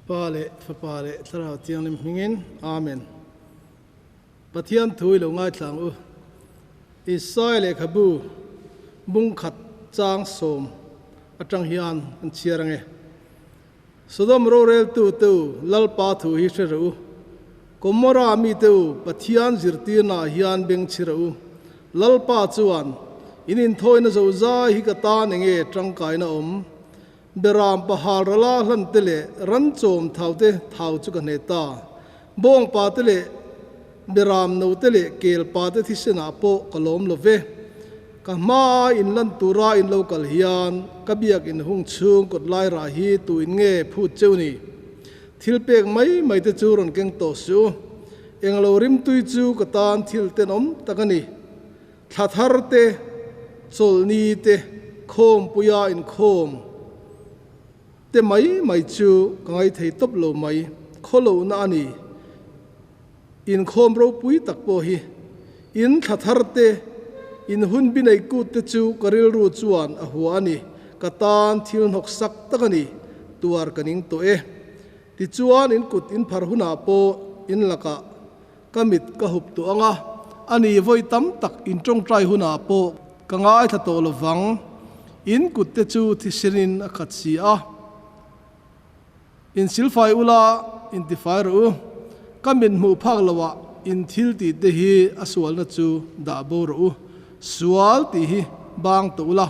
Pa leh Fapa leh Thlarau Thianghlim hmingin, Amen. Pathian thu i lo ngaithla ang u. Isaiah lehkhabu bung khat chang sawm atang hian an chhiar ange. Sodom roreltu te u, Lalpa thu hi hre rawh u. Gomorrah mite u, Pathian zirtirnaah hian beng chhi rawh u. Lalpa chuan, In inthawina zozai hi ka tan enge tangkaina awm? Beram pahal rala hlan te leh ran chawm thau te thau chu ka hne ta. Bawngpa te leh beram no te leh kelpa te thisenah pawh ka lawm lo ve. Ka hmaa in lan tura in lo kal hian ka biak in hung chhung kawt lai rah hi tu in nge phut cheu ni? Thil pek mai mai te chu rawn keng tawh suh u. Englo rimtui chu ka tan thil tenawm tak a ni. Thla thar te, chawlhni te, khawmpuia inkhawm te mai mai chu ka ngaithei tawp lo mai, khawlohna a ni. Inkhawm ropui tak pawh hi in thla thar te, in hun binei kut te chu ka rilru chuan a hua a ni, ka tan thil hnawk sak tak a ni, tuar ka ning tawh e. Tichuan in kut in phar hunah pawh in lakah Ka mit ka hup tawh ang a, ani vawi tam tak in tawngtai hunah pawh ka ngaithla tawh lo vang. In kut te chu thisenin a khat si a. In silfai ula, in tifai rawh u. Ka mit hmuh phak loah in thil tih te hi a sualna chu dah bo rawh u. Sual tih hi bang tawh ula,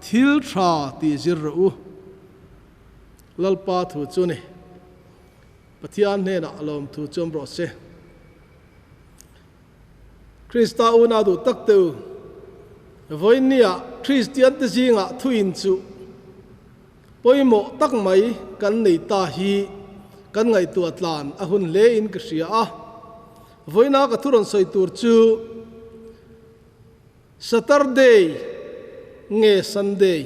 thil tha tih zir rawh u. Lalpa thu chu ni. Pathian hnenah lawmthu chuam rawh se. Krista unau duh tak te u, vawiinniah Kristiante zingah thuin chu pawimawh tak mai kan nei ta hi kan ngaihtuah tlan a hun hle in ka hria a. Vawiina ka thu rawn sawi tur chu Saturday nge Sunday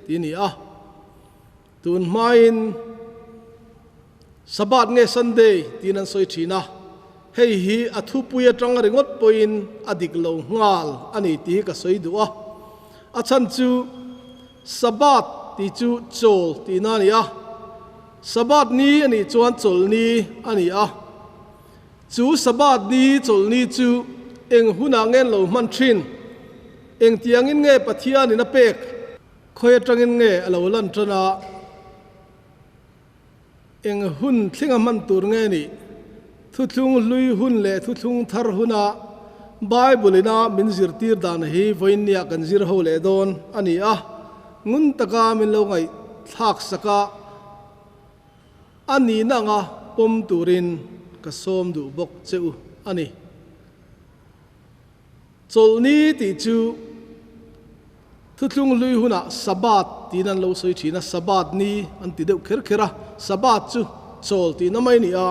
tih a ni a. Tun hmain Sabbath nge Sunday tiin an sawi thin a, hei hi a thupui atang ringawt pawhin a dik lo nghal a ni tih hi ka sawi duh a. A chhan chu Sabbath tih chu chawl tihna a ni a, Sabbath ni a nih chuan chawlhni a ni a. Chu Sabbath ni chawlhni chu eng hunah nge an lo hman thin? Engtiangin nge Pathianin a pek? Khawi atangin nge a lo lan tan a, eng hun thlenga hman tur nge nih? Thuthlung hlui hun leh thuthlung thar huna Bible ina min zirtir dan hi vawiinniah kan zir ho leh dawn a ni a, ngun taka min lo ngaihthlak sak a, a nihna anga pawm turin ka sawm duh bawk che u a ni. Chawlhni tih chu Thuthlung hlui hunah Sabbath tiin an lo sawi thin a, Sabbath ni an ti deuh kher kher a, Sabbath chu chawl tihna mai a ni a.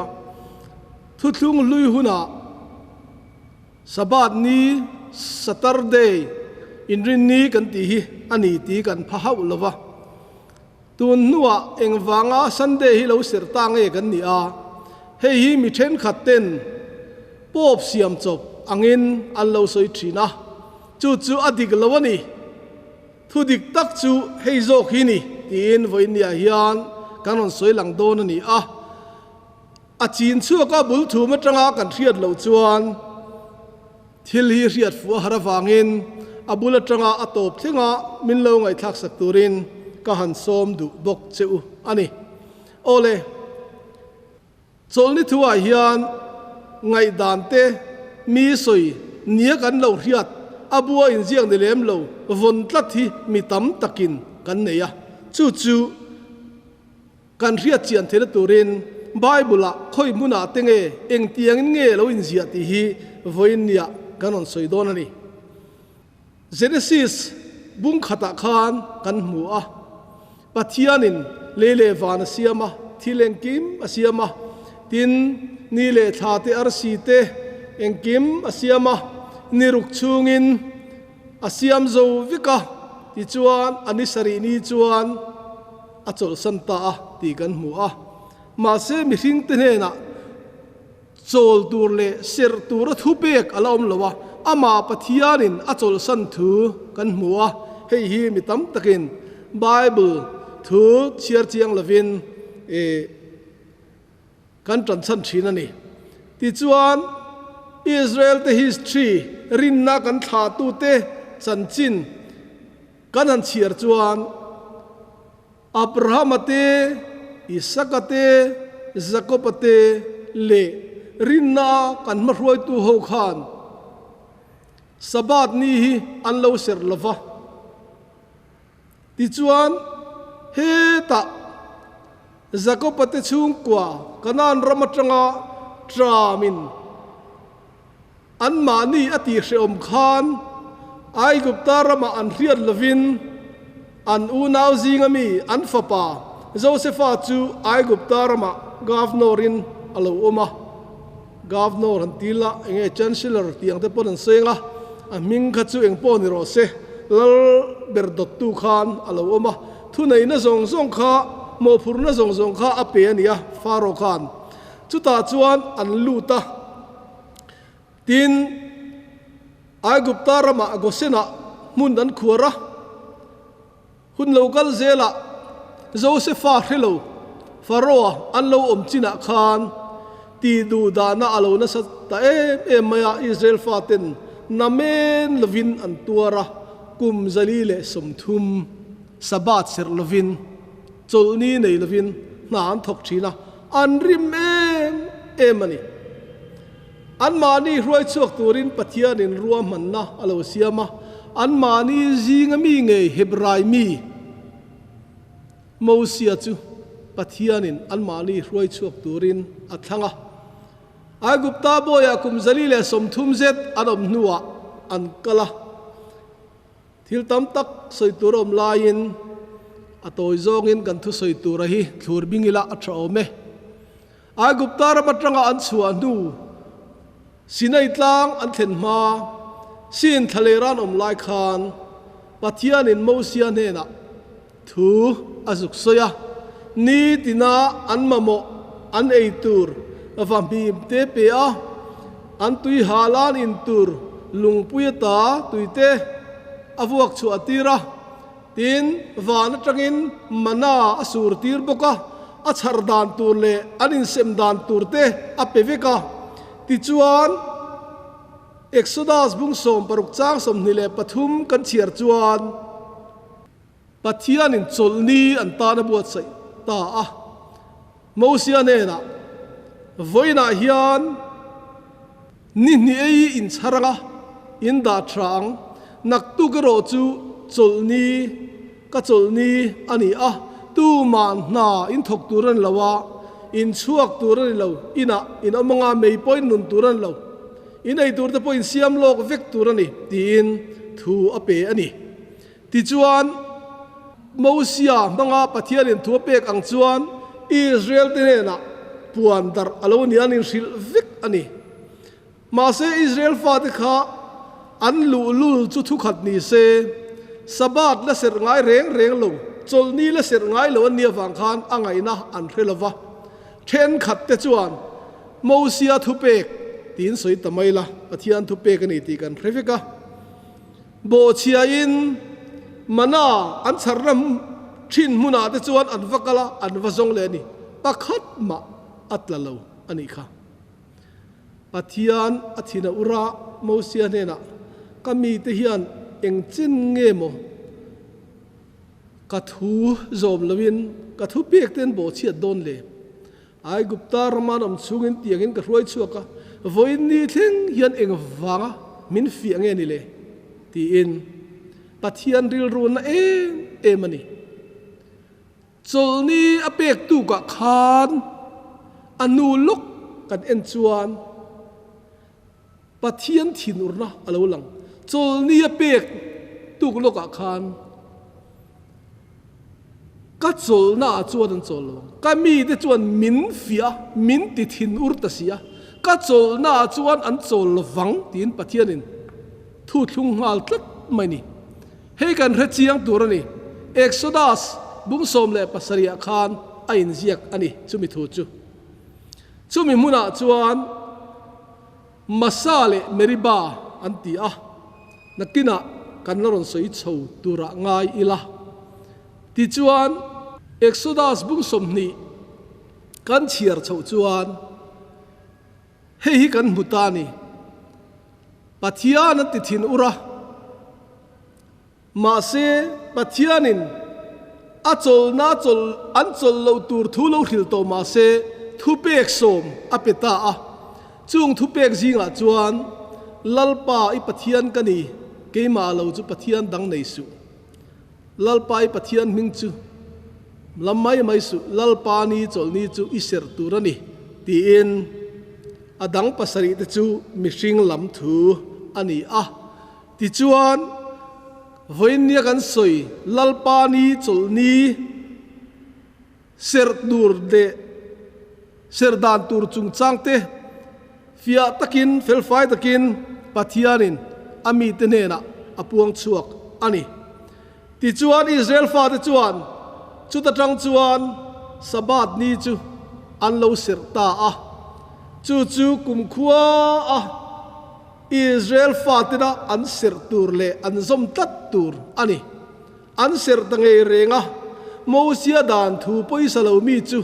Thuthlung hlui hunah Sabbath ni, Saturday, inrinni kan tih hi a ni tih kan pha hauh lo va. Tun hnuah engvanga Sunday hi lo serh ta nge kan ni a, hei hi mi thenkhat ten Pope siam chawp angin an lo sawi thin a, chu chu a dik lo a ni. Thu dik tak chu hei zawk hi ni tiin vawiinniah hian kan rawn sawi lang dawn a ni a. A chin chhuaka bul thum atanga kan hriat loh chuan thil hi hriat fuh a har avangin a bul atanga a tawp thlenga min lo ngaihthlak sak turin ka han sawm duh bawk che u a ni. Awle. Chawlhni thuah hian ngaihdan te mi sawi nia kan lo hriat a bua inziak ni lem lo vawn tlat hi mi tam takin kan nei a. Chu chu kan hriat chian theihna turin Bible-ah khawi hmunah te nge engtiangin nge lo inziah tih hi vawiin nia kan rawn sawi dawn a ni. Genesis bung khatah khan kan hmu a, Pathianin lei leh van a siam a, thil engkim a siam a, tin, ni leh thla te, arsi te engkim a siam a, ni ruk chhungin a siam zo vek a, tichuan a ni sarih ni chuan a chawlhsan ta a tih kan hmu a. Mahse mihringte hnenah Chawl tur leh serh tura thu pek a la awm lo a, amah Pathianin a chawlhsan thu kan hmu a, hei hi mi tam takin Bible thu chhiar chiang lovin ih. Kan ṭan chhan ṭhin a ni. Tichuan, Israel-te history rinna kan thlahtute chanchin kan han chhiar chuan Abrahama te, Isaka te, Jakoba te leh rinna kan hmahruaitu ho khan Sabbath ni hi an lo serh lo va. Tichuan, hetah Jakoba te chhungkua Kanaan ram atanga tramin anmahni a tihhrehawm khan Aigupta ramah an hriat lovin an unau zinga mi an fapa Josefa chu Aigupta ramah governor-in a lo awm a. Governor han ti la, enge Chancellor tih ang te pawn an sawi ang a, a hming kha chu eng pawh ni rawh se, lal ber dawttu khan a lo awm a, thuneihna zawng zawng kha, mawhphurhna zawng zawng kha a pe a ni a, Pharaoh khan. Chutah chuan an lut a, tin, Aigupta ramah Gosenah hmun an khuar a. Hun lo kal zelah Josefa hre lo Pharaoh-a an lo awm chinah khan tih duh dahna a lo nasa ta em em mai a, Israel faten namen lovin an tuar a, kum 130 Sabbath serh lovin, chawlhni nei lovin hna an thawk thin a, an rim em em a ni. Anmahni hruai chhuak turin Pathianin ruahmanna a lo siam a, anmahni zinga mi ngei Hebrai mi Mosia chu Pathianin anmahni hruai chhuak turin a thlang a. Aigupta bawiah kum 130 zet an awm hnuah an kal a. Thil tam tak sawi tur a awm laiin a tawi zawngin kan thusawi tura hi thlur bing ila a tha awm e. Aigupta ram atanga an chhuah hnu, Sinai tlang an thlen hma, Sin thlalera an awm lai khan Pathianin Mosia hnenah thu a zuk sawi a, Ni tina an mamawh an ei tur va hmim te pe a, an tui hal an in tur lungpui ata tuite a vuak chhuah tir a. Tin, van atangin mana a sur tir bawk a, a chhar dan tur leh an insem dan tur te a pe vek a. Tichuan, Exodus bung 16 chang 23 kan chhiar chuan, Pathianin chawlhni an tan a buatsaih ta a. Mosia hnenah, Vawiinah hian ni hnih ei inchhar anga in dah tha ang, naktuk erawh chu chawlhni ka chawlhni a ni a, tumah hna in thawk tur a ni lo a, in chhuak tur a ni lo, inah in awm anga mei pawhin nun tur a ni lo, in ei tur te pawh in siam lawk vek tur a ni, tiin thu a pe a ni. Tichuan, Mosia hmanga Pathianin thu a pek ang chuan Israel-te hnenah puan darh a lo ni an inhrilh vek a ni. Mahse, Israel fate kha an luhlul chu thukhat ni se, Sabbath la serh ngai reng reng lo, chawlhni la serh ngai lo an nih avang khan a ngaihna an hre lo va. Thenkhatte chuan Mosia thupek tiin sawi ta mai la, Pathian thupek a ni tih kan hre vek a. Bawhchhiain mana an chharna thin hmunah te chuan an va kal a, an va zawng leh a ni. Pakhat mah a tla lo a nih kha. Pathian a thin a ur a, Mosia hnenah, Ka mite hian eng chin nge maw ka thu zawm loin ka thu pek te an bawhchhiat dawn le? Aigupta rama an awm chhungin tiangin ka hruai chhuak a, vawiin ni thleng hian eng vanga min fiah nge ni le? tiin Pathian rilru na em em a ni. Chawlhni a pek tukah khan a nu lawk kan en chuan Pathian thinurna a lo lang. Chawlhni a pek tuk lawkah khan ka chawlhnaah chuan an chawl lo ang. Ka mite chuan min fiah a, min ti thinur ta si a, ka chawlhnaah chuan an chawl lo vang tiin Pathianin thu thlung nghal tlat mai ni. Hei kan hre chiang tur a ni. Exodus bung 17 ah khan a inziak a ni chumi thu chu. Chumi hmunah chuan Massa leh Meriba an ti a, nakinah kan la rawn sawi chho turah ngai ila. Tichuan, Exodus bung 20. Kan chhiar chhoh chuan hei hi kan hmu ta a ni, Pathian an ti thin ur a, mahse Pathianin a chawlhna chawlh an chawlh loh tur thu lo hrilh tawh mahse thupek sawm a pe ta a, chung thupek zingah chuan Lalpa i Pathian ka ni, keimah lo chu Pathian dang nei suh. Lalpa i Pathian hming chu lam mai mai suh, Lalpa ni chawlhni chu i serh tur a ni, tiin a dang pasarihte chu mihring lam thu a ni a. Tichuan, vawiinnia kan sawi Lalpa ni chawlhni serh tur leh serh dan tur chungchangte fiah takin, felfai takin Pathianin a mite hnenah a puang chhuak a ni. Tichuan, Israel fate chuan chuta tang chuan Sabbath ni chu an lo serh ta a, chu chu kumkhua a Israel fatena an serh tur leh an zawm tlat tur a ni. An serh ta ngei reng a, Mosia dan thu pawisa lo mi chu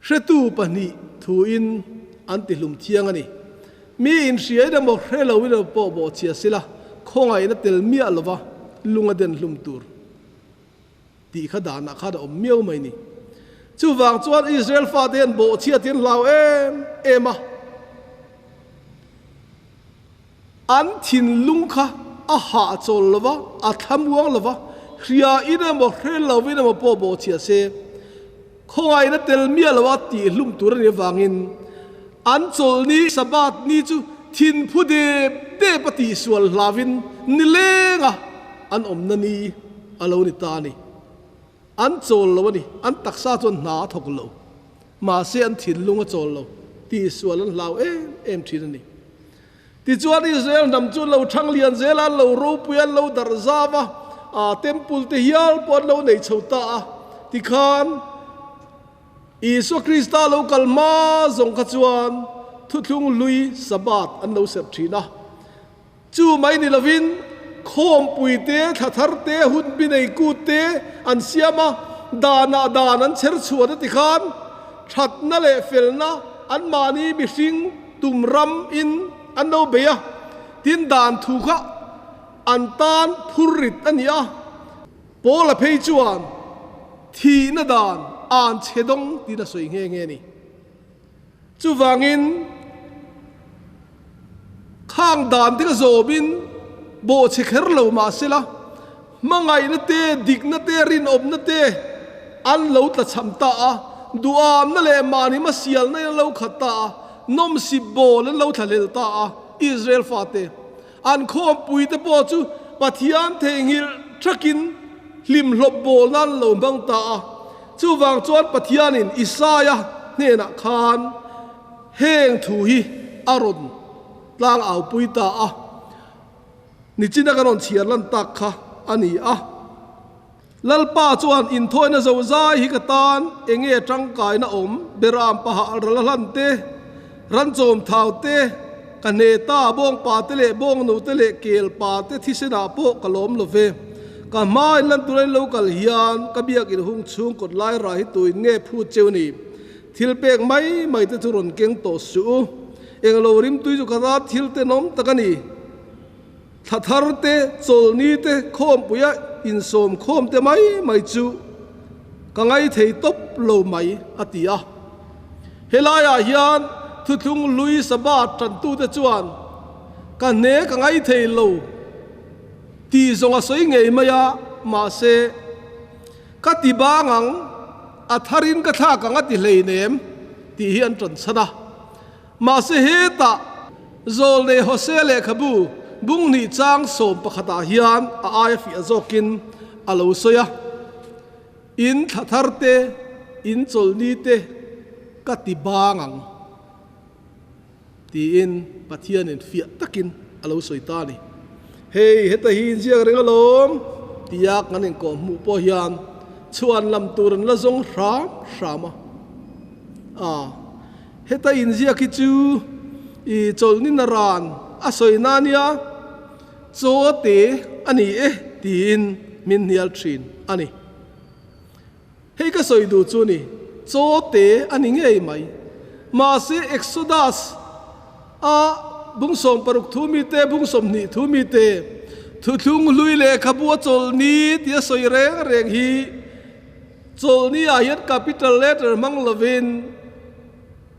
hretu pahnih thuin an ti hlum thiang a ni. Mi inhriain emaw hre lo in emaw pawh bawhchhia sila khawngaihna tel miah lova lung a den hlum tur tih kha danah khan a awm miau mai ni. Chuvang chuan Israel fate hian bawhchhia tih an hlau em em a. An thinlung kha a hahchawl lo va, a thlamuang lo va, hria in emaw hre lo in emaw pawh bawhchhia se, khawngaihna tel miah lo a tih hlum tur a nih avangin an chawlhni Sabbath ni chu thinphu dep dep a tihsual hlauvin nilenga an awmna ni a lo ni ta a ni. An chawl lo a ni, an taksa chuan hna a thawk lo, mahse an thinlung a chawl lo, tihsual an hlau em em thin a ni. Tichuan Israel hnam chu lo thang lian zel a, an lo ropui a, an lo darh zau a, aa temple te hial pawh an lo nei chho ta a. Tikhan Isua Krista lo kal hma zawng kha chuan thuthlung hlui Sabbath an lo serh thin a. Chu mai ni lovin khawmpui te, thla thar te, hun bi nei kut te an siam a, danah dan an chher chhuan a tikhan thatna leh felna anmahni mihring Tum ram in an lo bei a, tin dan thu kha an tan phur rit a ni a. Paula phei chuan thihna dan an chhe dawng tiin a sawi nghe nghe a ni. Chuvangin khang dan te kha zawmin bawhchhe kher lo mah sela, hmangaihna te, dikna te, rinawmna te an lo tlachham ta a, duhamna leh mahni hmasialna in an lo khat ta a, nawmsip bawl an lo thlahlel ta a, Israel fate an khawmpui te pawh chu Pathian theihnghilh thakin hlimhlawp bawlna an lo hmang ta a, chuvang chuan Pathianin Isaia hnenah khan heng thu hi a rawn tlang aupui ta a. Nichina ka rawn chhiar lan tak kha a ni a. Lalpa chuan inthawina zo zai hi ka tan enge tangkaina awm beram paha ral a hlan te, ranchawm thau te, ka hne ta bawngpa te leh bawngnu te leh kelpa te thisenah pawh ka lawm lo ve. Ka hma in lan tura in lo kal hian ka biak in hung chhung kawt lai rah hi tuin nge phut cheu ni? Thil pek mai mai te chu rawn keng tawh suh u. Englo rimtui chu ka rat thil tenawm tak a ni. Thla thar te, chawlhni te, khawmpuia insawm khawm te mai mai chu ka ngaithei tawp lo mai, a ti a. Helaiah hian thuthlung hlui Sabbath tantute chuan ka hne ka ngaithei lo tih zawng a sawi ngei mai a, mahse, ka ti bang ang, a tharin ka thlak ang a ti hleinem tih hi an ṭan chhan a. Mahse hetah Zawlnei Hosea lehkhabu bung hnih chang sawm pakhatah hian a aia fiah zawkin a lo sawi a, In thla thar te, in chawlhni te ka ti bang ang, tiin Pathianin fiah takin a lo sawi ta a ni. Hei heta hi inziak reng alawm tia kan inkawhhmuh pawh hian chhuan lam tur an la zawng hram hram a. A. Heta inziak hi chu i chawlhni na ran a sawi na nia, chaw te a ni e tiin min hnial thin a ni. Hei ka sawi duh chu ni, Chaw te a ni ngei mai. Mahse Exodus a bung 60 thu mite, bung 20 thu mite, Thuthlung Hlui lehkhabu a chawlhni tia sawi reng reng hi chawlhni ah hian capital letter hmang lovin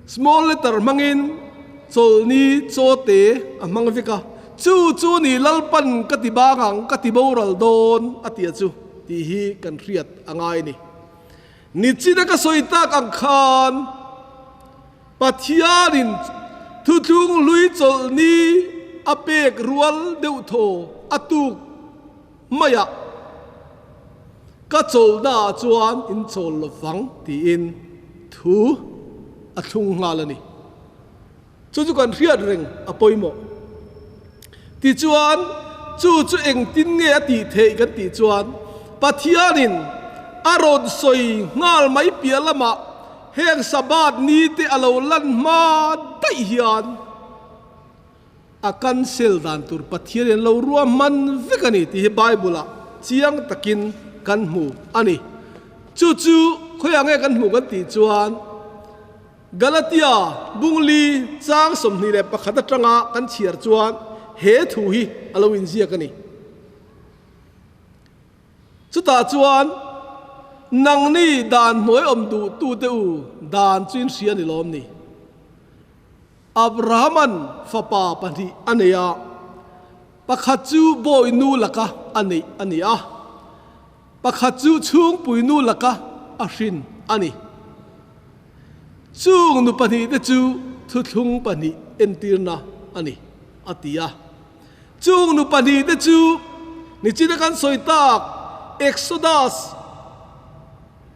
small letter hmangin chawlhni chaw te a hmang vek a. Chu chu ni Lalpan ka ti bang ang, ka ti boral dawn a tia chu tih hi kan hriat a ngai a ni. Nichina ka sawi tak ang khan Pathianin Thuthlung Hlui chawlhni a pek rual deuh thaw a tuk maiah ka chawlhnaah chuan in chawl lo vang tiin thu a thlung nghal a ni. Chu chu kan hriat reng a pawimawh. Tichuan, chu chu engtin nge a tih theih kan tih chuan, Pathianin a rawn sawi nghal mai piah lamah heng Sabbath ni te a lo lan hma daih hian a cancel dan tur Pathianin a lo ruahman vek a ni tih hi Bible-ah chiang takin kan hmu a ni. Chu chu khawiah nge kan hmuh kan tih chuan, Galatia bungli chang 21 atanga kan chhiar chuan he thu hi a lo inziak a ni. Chutah chuan, Nangni dan hnuai awm duhtute u, dan chu in hria ni lawm ni? Abrahaman fapa pahnih a nei a, pakhat chu bawi nu laka a neih a ni a. Pakhat chu chhungpui nu laka a hrin a ni. Chung nu pahnihte chu thuthlung pahnih entirna a ni, a ti a. Chung nu pahnihte chu nichina kan sawi tak Exodus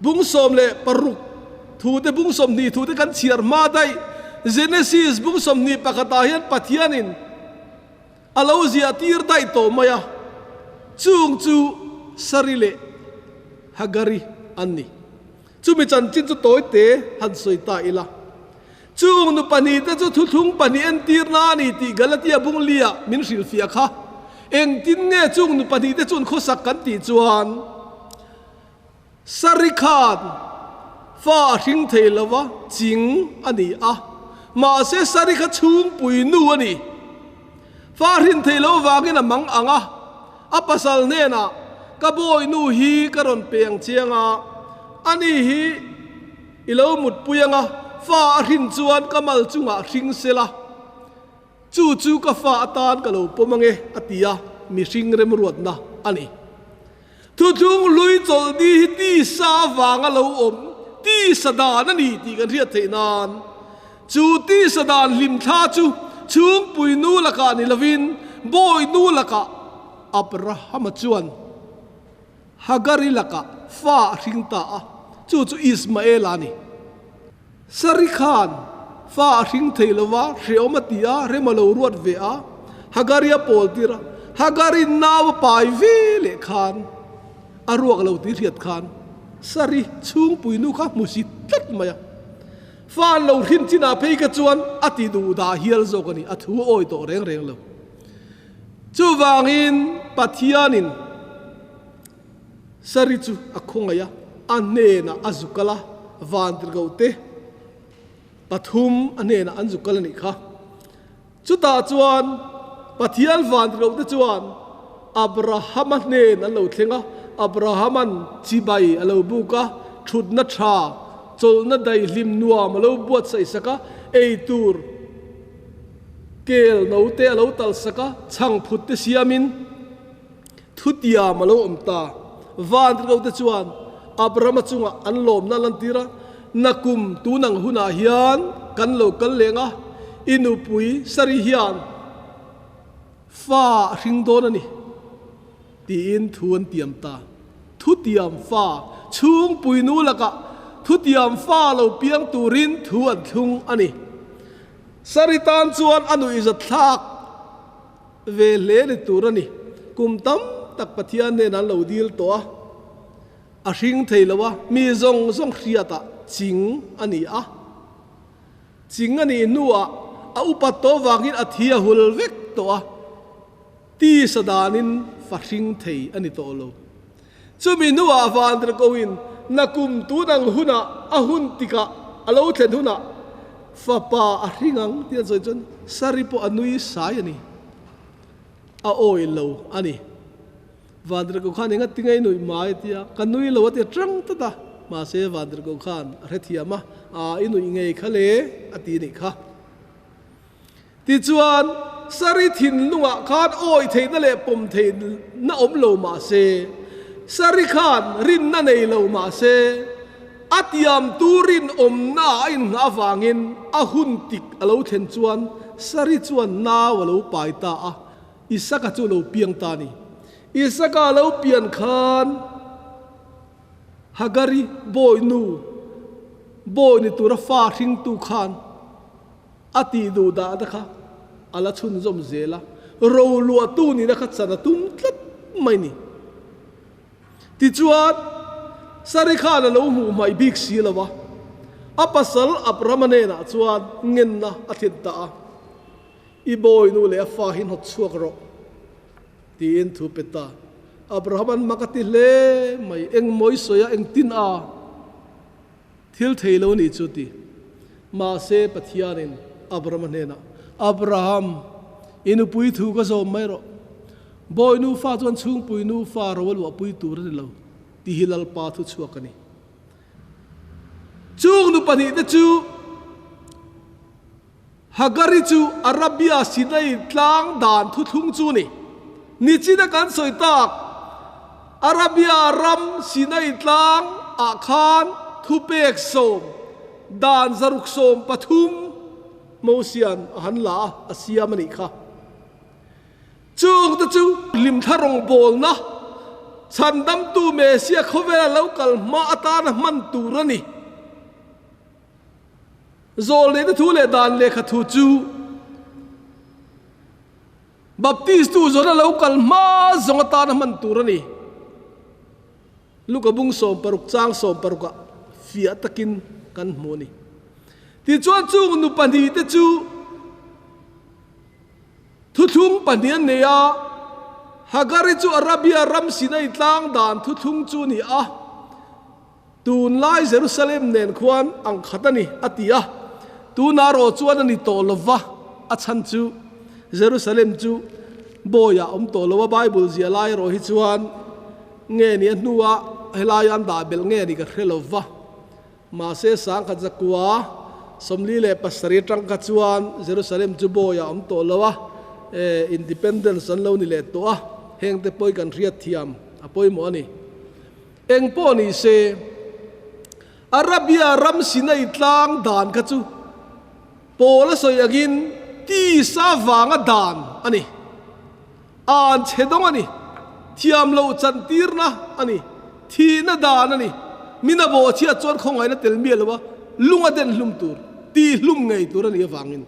bung 16 thute bung 20 thute kan chhiar hma daih Genesis bung 21 ah hian Pathianin A lo ziah tir daih tawh mai a, chung chu Sari leh Hagari an ni. Chumi chanchin chu tawi te han sawi ta ila. Chung nu pahnihte chu thuthlung pahnih entirna a ni tih Galatia bung liah min hrilhfiah kha. Engtin nge chung nu pahnihte chuan khawsak kan tih chuan Sari khan fa a hring thei lo va, ching a ni a. Mahse Sari kha chhungpui nu a ni. Fa a hrin thei lo vangin a mang ang a, a pasal hnenah, Ka bawi nu hi ka rawn pe ang chiang a, ani hi i lo mutpui ang a, fa a hrin chuan ka mal chungah hring sela. Chu chu ka fa atan ka lo pawm ang e, a ti a, mihring remruatna a ni. Thuthlung hlui chawlhni hi tisa avanga lo awm, tisa dan a ni tih kan hriat theih nan, chu tisa dan hlimthla chu chhungpui nu lakah ni lovin bawi nu lakah Abrahama chuan Hagari lakah fa a hring ta a, chu chu Ismaela a ni. Sari khan fa a hring thei lo va, hrehawm a ti a, rem a lo ruat ve a, Hagari a pawl tir a, Hagari nau a pai ve leh khan a ruak lo tih hriat khan Sari chhungpui nu kha hmu si tlat mai a, fa an lo hrin chinah phei kha chuan a ti duh dah hial zawk a ni, a thu awi tawh reng reng lo. Chuvangin Pathianin Sari chu a khawngaih a, a hnenah a zu kal a, vantirhkohte pathum a hnenah an zu kal a nih kha. Chutah chuan Pathian vantirhkohte chuan Abrahama hnen an lo thleng a, Abrahama'n chibai a lo buk a, thutna tha, chawlhna daihlim nuam a lo buatsaihsak a, eitur, Kel note a lo talsak a, chhangphut te siamin thutiam a lo awm ta. Vantirhkohte chuan Abrahama chungah an lawmna a lantir a, Nakum tunang hunah hian kan lo kal leng a, i nupui Sari hian fa a hring dawn a ni, tiin thu an tiam ta. Thutiam fa, chhungpui nu lakah thutiam fa lo piang turin thu an thlung a ni. Sari tan chuan a nuihzat thlak ve hle ni tur a ni. Kum tam tak Pathian nen an lo dil tawh a, a hring thei lo a, mi zawng zawng hriatah ching a ni a. Ching a nih hnuah a upat tawh vangin a thi a hul vek tawh a, tisa danin fa hring thei a ni tawh lo. Chumi hnuah Vandrakoin, Nakum tun ang hunah a hun tikah a lo thlen hunah fapa a hring ang tih an sawi chuan Sari pawh a nui sai a ni. A awi lo a ni. Vandirhkoh khan enga tinge i nuih mai a tia, ka nui lo a ti tang tlat a, mahse Vandirhkoh khan a hrethiam a, aa i nuih ngei kha le a ti nih kha. Tichuan, Sari thinlungah khan awi theihna leh pawm theihna awm lo mah se, Sari khan rinna nei lo mah se, a tiamtu rinawmnaah a inngah avangin a hun tik a lo thlen chuan Sari chuan nau a lo pai ta a, Isaka chu a lo piang ta a ni. Isaka a lo pian khan Hagari bawinu, bawi ni tura fa hringtu khan, A tih duh dahna kha a la chhunzawm zel a, roluahtu nihna kha chan a tum tlat mai ni. Tichuan, Sari khan a lo hmuh hmaih bik si lo a, a pasal Abrahama hnenah chuan ngenna a thlen ta a, I bawinu leh a fa hi hnawt chhuak rawh, tiin thu pe ta. Abrahama'n mak a ti hle mai, Engmaw i sawi a, engtin a? Thil thei lo nih chu ti. Mahse Pathianin Abrahama hnenah, Abraham, i nupui thu ka zawm mai rawh. Bawi nufa chuan chhungpui nufa ro a luahpui tur a ni lo, ti hi Lalpa thu chhuak a ni. Chung nu pahnihte chu Hagari chu Arabia Sinai tlang dan thuthlung chu ni. Nichina kan sawi tak Arabia ram Sinai tlang ah khan thupek sawm dan zaruk 13 Mosian a han la a, a siam a nih kha. Chung te chu hlimthla rawngbawlna chhandamtu Mesia khawvela lo kal hma atana hman tur a ni. Zawlneihna thu leh dan lehkha thu chu Baptistu zawna lo kal hma zawng atana hman tur a ni. Luka bung 60 chang 60 ah fiah takin kan hmu a ni. Tichuan chung nu pahnihte chu thuthlung pahnih an nei a, Hagari chu Arabia ram Sinai tlang dan thuthlung chu a ni a, Tunlai Jerusalem nen khuan ang khat a ni, a ti a. Tunah rawh chuan a ni tawh lo va, a chhan chu Jerusalem chu bawiah a awm tawh lo a, Bible ziah lai erawh hi chuan nge ni a hnuah helaia an dah belh nge ni ka hre lo va. Mahse sangkhat zakua 47 atang kha chuan Jerusalem chu bawiah a awm tawh lo a, independence an lo ni leh tawh a, hengte pawh hi kan hriat thiam a pawimawh a ni. Eng pawh ni se, Arabia ram Sinai tlang dan kha chu Paula sawi angin tisa vanga dan a ni. An chhe dawng a ni. Thiam loh chantirna a ni. Thihna dan a ni. Min a bawhchhiat chuan khawngaihna tel miah lo a, lung a den hlum tur, tihhlum ngei tur a nih avangin.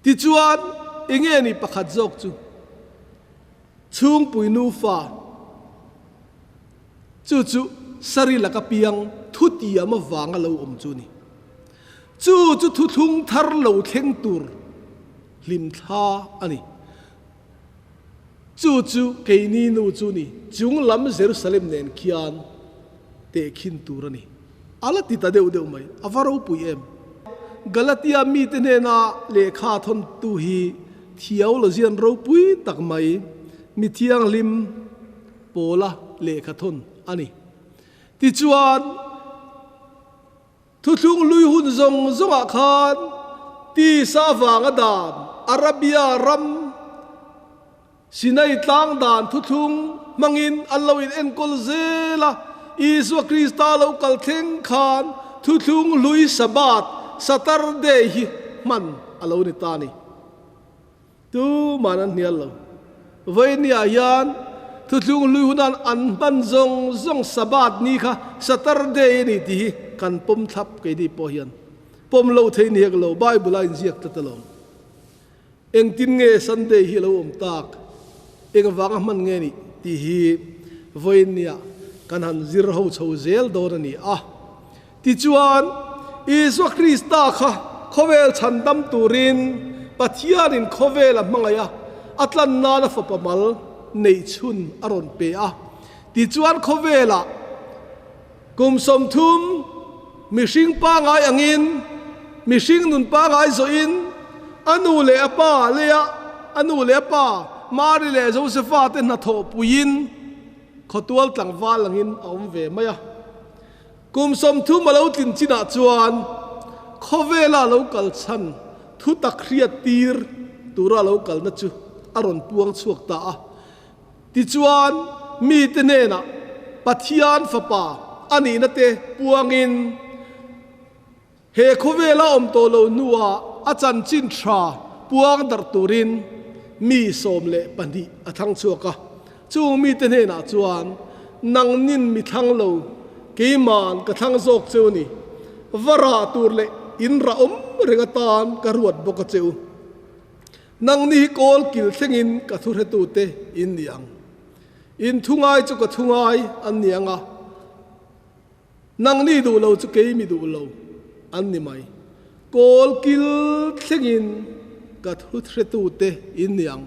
Tichuan, enge ni pakhat zawk chu? Chhungpui nufa chu chu Sari laka piang thutiam avanga lo awm chu a ni. Chu chu thuthlung thar lo thleng tur hlimthla a ni. Chu chu keini nu chu ni chung lam Jerusalem nen khian tehkhin tur a ni. A la ti ta deuh deuh mai, a va ropui em! Galatia mite hnena lehkha thawntu hi theologian ropui tak mai, mi thianghlim pawla lehkha thawn a ni. Tichuan, thuthlung lui hun zawng zawngah khan tisa avanga dan Arabia ram, Sinai tlang dan thuthlung hmangin an lo in enkawl zel a, Isua Krista lo kal thleng khan thuthlung hlui Sabbath, Saturday, hi hman a lo ni ta a ni. Tuman an hnial lo. Vawinia hian thuthlung hlui hunan an hman zawng zawng Sabbath ni kha Saturday a ni tih hi kan pawm thlap keini pawh hian pawm lo thei ni hek lo, Bible a inziak tlat alawm. Engtin nge Sunday hi a lo awm tak? Engvanga hman nge nih? tih hi vawiinnia kan han zir ho chho zel dawn a ni a. Tichuan, Isua Krista kha khawvel chhandam turin Pathianin khawvel a hmangaih a, a tlan nana fapa mal neih chhun a rawn pe a. Tichuan khawvelah kum 30. Mihring pangai angin, mihring nun pangai zawhin a nu leh a pa leia a nu leh a pa Mari leh Josefa te hnathawh puiin khawtual tlangval angin a awm ve mai a. Kum 30 a lo tlin chinah chuan khawvela lo kal chhan thu tak hriat tir tura lo kalna chu a rawn puang chhuak ta a. Tichuan, mite hnenah Pathian Fapa a nihna te puangin, he khawvela awm tawh lo hnuah a chanchin tha puang darh turin mi 12 a thlang chhuak a. Chung mite hnenah chuan, Nangnin mi thlang lo, keiman ka thlang zawk cheu ni. Va rah tur leh in rah awm reng atan ka ruat bawk a che u. Nangni hi kawl kil thlengin ka thuhretute in ni ang. In thu ngai chu ka thu ngai an ni ang a, nangni duh lo chu kei mi duh lo an ni mai. Kawl kil thlengin ka thuhretute in ni ang.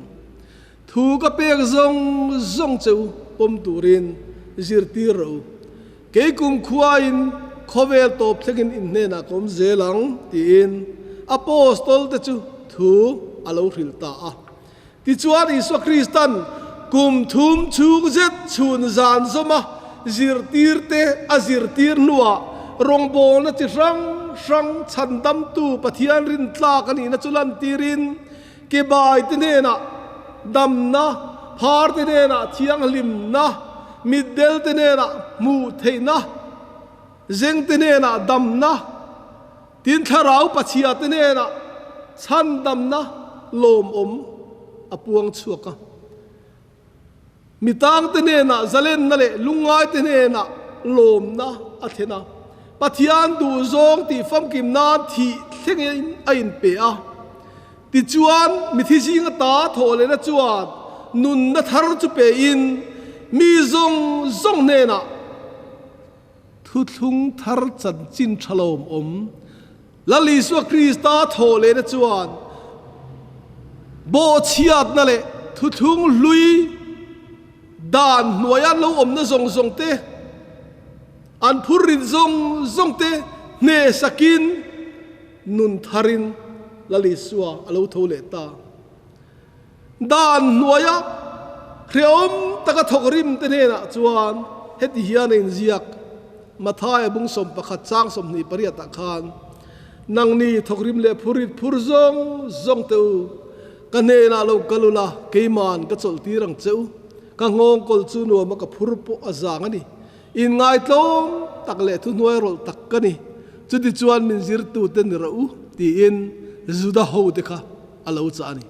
Thu ka pek zawng zawng che u pawm turin zirtir rawh u. Kei kumkhuain khawvel tawp thlengin in hnenah ka awm zel ang, tiin Apostol te chu thu a lo hrilh ta a. Tichuan Isua Kristan kum thum chhung zet chhun zan zawma zirtirte a zirtir hnuah rawngbawlna chi hrang hrang chhandamtu Pathian rintlak a nihna chu lantirin Kebai te hnenah damna, phar te hnenah thianghlimna, mitdel te hnenah hmuh theihna, zeng te hnenah damna, tin thlarau pachhia te hnenah chhandamna lawmawm a puang chhuak a. Mitang te hnenah zalenna leh lungngai te hnenah lawmna a thlen a. Pathian duhzawng tih famkim nan thih thlengin a inpe a. Tichuan, mithi zinga ta thawh lehna chuan nunna thar chu pein mi zawng zawng hnenah thuthlung thar chanchin tha lawmawm Lal Isua Krista thawh lehna chuan bawhchhiatna leh thuthlung hlui dan hnuaia an lo awmna zawng zawng te, an phurrit zawng zawng te hnehsakin nun tharin Lal Isua a lo tho leh ta. Dan hnuaia hrehawm taka thawk rim te hnenah chuan heti hian a inziak, Mathaia bung 11 chang 28 ah khan, Nangni thawk rim leh phurit phur zawng zawng teh u, ka hnenah lo kal ula, keiman ka chawlh tir ang che u, ka nghawng kawl chu nuama ka phur pawh a zang a ni, inngaihtlawm tak leh thuhnuai rawlh tak ka ni, chutichuan min zirtute ni rawh u, tiin Juda hote kha a lo chah a ni.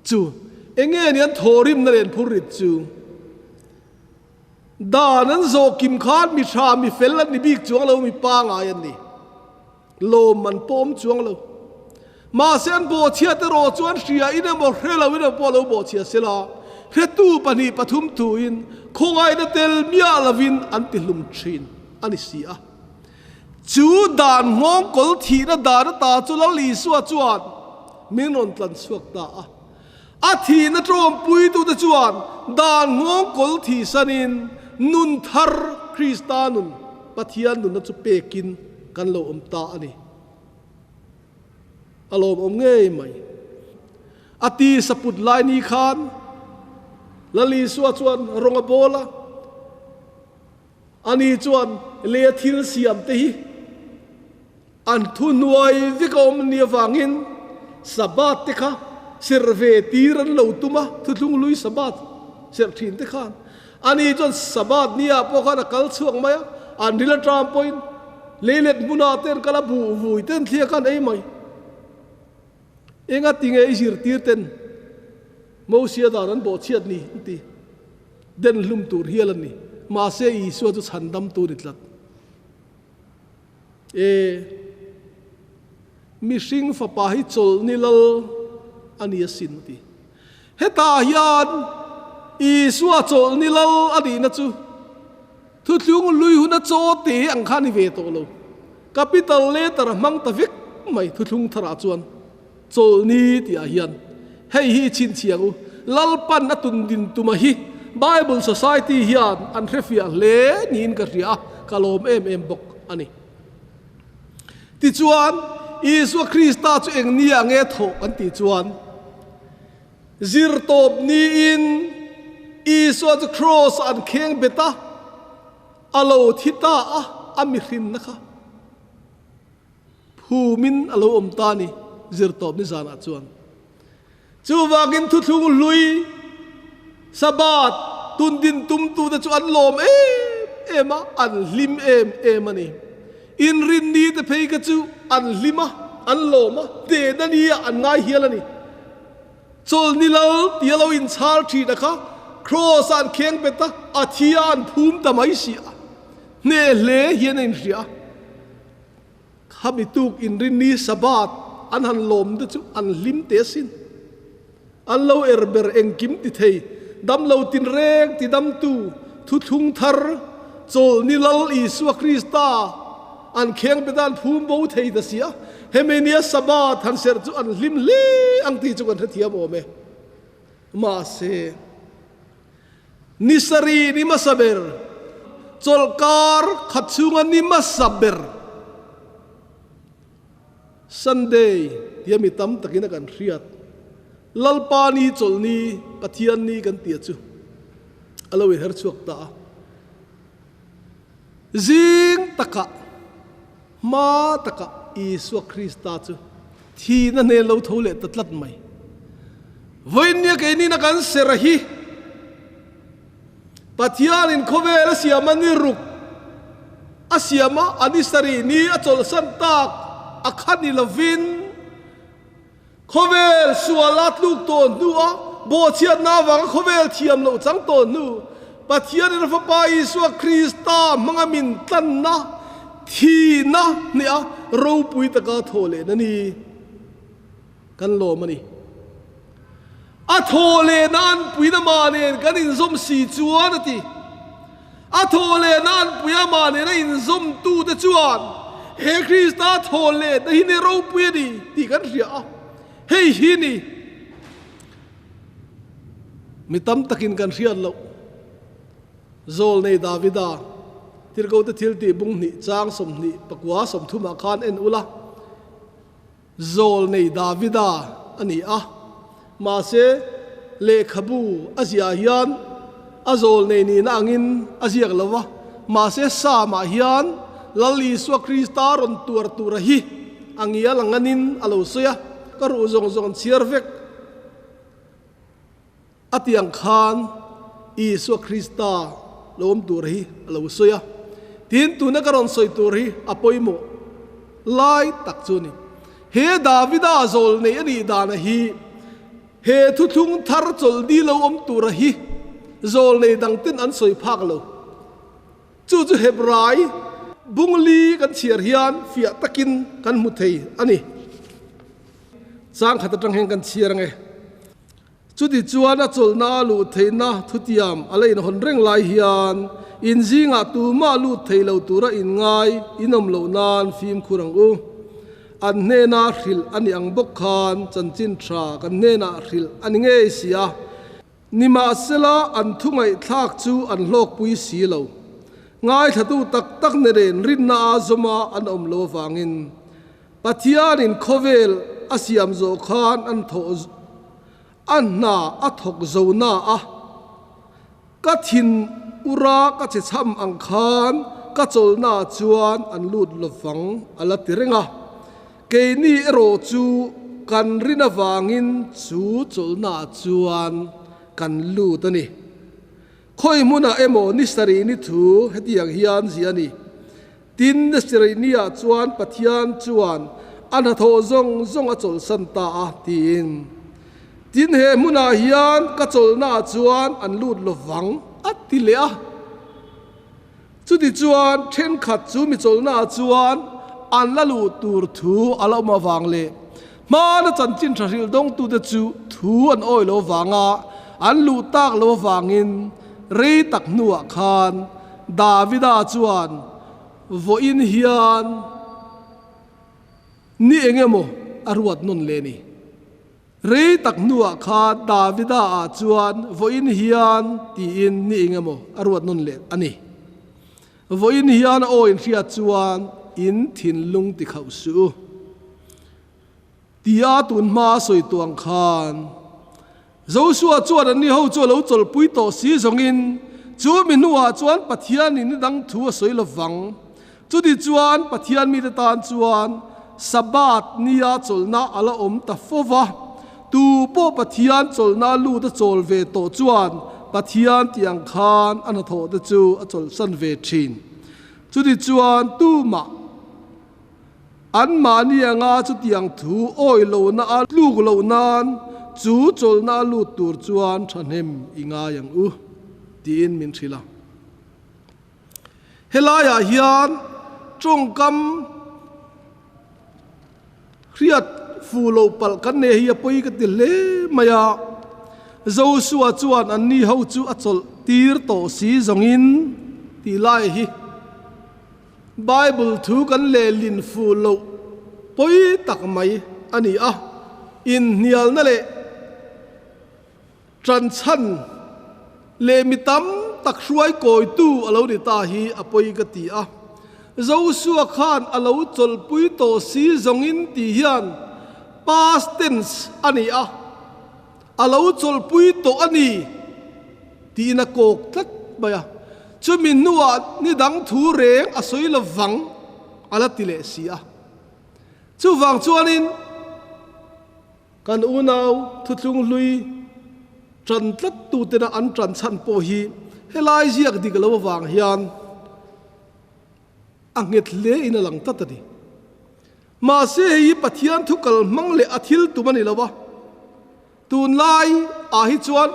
Chu enge ni an thawhrimna leh an phurrit chu? Dan an zawh kim khan mi tha mi fel an ni bik chuang lo, mi pangai an ni. Lawm an pawm chuang lo. Mahse an bawhchhiat erawh chuan hria in emaw hre lo in emaw pawh lo bawhchhiat se la, hretu pahnih pathum thuin khawngaihna tel miah lovin an tihlum thin a ni si a. Chu dan nghawngkawl thihna dan ata chu Lal Isua chuan min rawn tlan chhuak ta a. A thihna tawmpuitute chuan dan nghawngkawl thihsanin nun thar Krista nun, Pathian nunna chu pekin kan lo awm ta a ni. A lawmawm ngei mai. A tisa put lai ni khan Lal Isua chuan rawng a bawl a. Ani chuan lei thil siam te hi an thuhnuai vek a awm ni avangin Sabbath te kha serh ve tir an lo tum a, thuthlung lui Sabbath serh thin te khan. Ani chuan Sabbath ni ah pawh khan a kal chhuak mai a, an ril atang pawhin lei let hmunah te an kal a, buh vui te an thliak a an ei mai. Enga tinge i zirtir ten Mosia dan an bawhchhiat ni an ti. Den hlum tur hial a ni. Mahse Isua chu chhandam tur ni tlat. E, mihring fapa hi chawlhni lal a ni asin a ti. Hetah hian Isua chawlhni lal a nihna chu thuthlung lui huna chaw te ang kha a ni ve tawh lo. Capital letter a hmang ta vek mai thuthlung tharah chuan. Chawlhni tihah hian hei hi i chhinchhiang u, Lalpan a tun din tuma hi Bible Society hian an hrefiah hle niin ka hria a, ka lawm em em bawk a ni. Tichuan, Isua Krista chu eng nia nge thawh kan tih chuan, zirtawp niin Isua chu kraws-ah an kheng bet a, a lo thi ta a, a mihrinna kha phumin a lo awm ta a ni, zirtawp ni zanah chuan. Chuvangin thuthlung hlui Sabbath tundin tumtute chu an lawm em em a, an hlim em em a ni. Inrinni te phei kha chu an hlim a, an lawm a, hnehna ni ah an ngai hial a ni. Chawlhni lal tia lo inchhar thin a kha Kraws ah an kheng bet a, a thi a an phum ta mai si a, hneh hle hian a inhria a. Khami tuk inrinni Sabbath an han lawm te chu an hlim teh asin. An lo er ber engkim ti thei, damlo tinreng ti damtu, thuthlung thar, chawlhni Lal Isua Krista an kheng bet a an phum bo thei ta si a, hemi nia Sabbath han serh chu an hlim hle ang tih chu kan hrethiam awm e. Mahse. Ni sarih ni hmasa ber, chawlhkar khat chhunga ni hmasa ber, Sunday tia mi tam takin a kan hriat, Lalpa ni chawlhni, Pathian ni kan tih chu a lo inher chhuak ta a. Zing takah, hma takah Isua Krista chu thihna hnen lo tho leh ta tlat mai. Vawiinnia keinin a kan ser a hi Pathianin khawvel a siam a ni ruk a siam a, a ni sarih ni a chawlhsan tak a kha ni lovin, Khawvel sual a tluk tawh hnua bawhchhiatna avanga khawvel thiam loh chang tawh hnu, Pathianin a Fapa Isua Krista hmanga min tlanna, thihna hneha ropui taka thawh lehna ni kan lawm a ni. A thawh lehna an puina mah nen kan inzawm si chuan a ti. A thawh lehna an pui a mah nena inzawmtute chuan he Krista thawh lehna hi ni ropui a ni tih kan hria a, hei hi ni mi tam takin kan hriat loh. Zawlnei Davida Tirhkote thiltih bung hnih chang 20 pakua 30 ah khan en ula. Zawlnei Davida a ni a, mahse lehkhabu a ziah hian a zawlnei nihna angin a ziak lo va, mahse Psalm-ah hian Lal Isua Krista rawn tuar tura hi a ngial ang anin a lo sawi a, ka ruh zawng zawng an chhiar vek a tih ang khan Isua Krista lo awm tur hi a lo sawi a. Tin, tuna ka rawn sawi tur hi a pawimawh lai tak chu a ni. He Davida zawl nei a nih dana hi he thuthlung thar chawlhni lo awm tura hi zawl nei dangten an sawi phak lo. Chu chu Hebrai bungli kan chhiar hian fiah takin kan hmu thei a ni. Chang khat atang hian kan chhiar ang e. Chutichuan a chawlhna a luh theihna thutiam a la inhawn reng lai hian in zingah tumah lut thei lo tura inngai in awm loh nan fimkhur ang u. An hnena hrilh a ni ang bawk khan chanchin tha kan hnenah hrilh a ni ngei si a. Nimahsela an thu ngaihthlak chu an hlawkpui si lo. Ngaithlatu tak tak ne ren rinna a zawma an awm lo avangin Pathianin khawvel a siam zawh khan an thawh a hna a thawk zo na a, ka thin ura ka che chham ang khan ka chawlhna chuan an lut lovang a la ti reng a, keini erawh chu kan rin avangin chu chawlhna chuan kan lut a ni. Khawi hmunah emaw ni sarih ni thu hetiang hian ziah a ni. Tin, Nisirainia chuan Pathian chuan a hnathawh zawng zawng a chawlhsan ta a, tiin. Tin, he hmunah hian ka chawlhnaah chuan an lut lo vang, a ti leh a. Chutichuan, thenkhat chu mi chawlhnaah chuan an la luh tur thu a la awm avang leh hmana chanchin tha hrilh dawngtute chu thu an awi lo vanga an luh tak lo avangin rei tak hnuah khan Davida chuan vawiin hian ni eng emaw a ruat nawn leh ni. Rei tak hnuah khan Davida ah chuan vawiin hian tiin ni eng emaw a ruat nawn leh a ni. Vawiin hian a aw inhriat chuan. in thinlung ti khauh suh u. Tia tun hma a sawi tawh ang khan Joshua chuan anni ho chu a lo chawlhpui tawh si zawngin chu mi hnuah chuan Pathianin ni dang thu a sawi lovang. Chuti chuan Pathian mite tan chuan Sabbath nia chawlhna a la awm ta fo va, tu pawh Pathian chawlhna lut a chawl ve tawh chuan Pathian tih ang khan a hnathawh te chu a chawlhsan ve thin. Chuti chuan tumah Anmahni anga chutiang thu awih lohna a tluk loh nan chu chawlhna a lut tur chuan thahnem i ngai ang u, tiin min hrilh a. Helaiah hian tawngkam hriat fuh loh palh kan nei hi a pawi ka ti hle mai a. Joshua chuan anni ho chu a chawlh tir tawh si zawngin tih lai hi Bible thu kan lehlin fuh loh pawi tak mai a ni a, inhnialna leh tanchhan leh mi tam tak hruai kawitu a lo ni ta hi a pawi ka ti a. Joshua khan a lo chawlhpui tawh si zawngin tih hian past tense a ni a, a lo chawlhpui tawh a ni tiin a kawk tlat mai a. Chumi hnuah ni dang thu reng a sawi lovang a la ti leh si a. Chuvang chuanin kan unau thuthlung hlui tan tlat tutena an tan chhan pawh hi helai ziak dik lo avang hian a nghet hle in a lang tlat a ni. Mahse hei hi Pathian thu kal hmang leh a thil tum a ni lo va. Tunlai ah hi chuan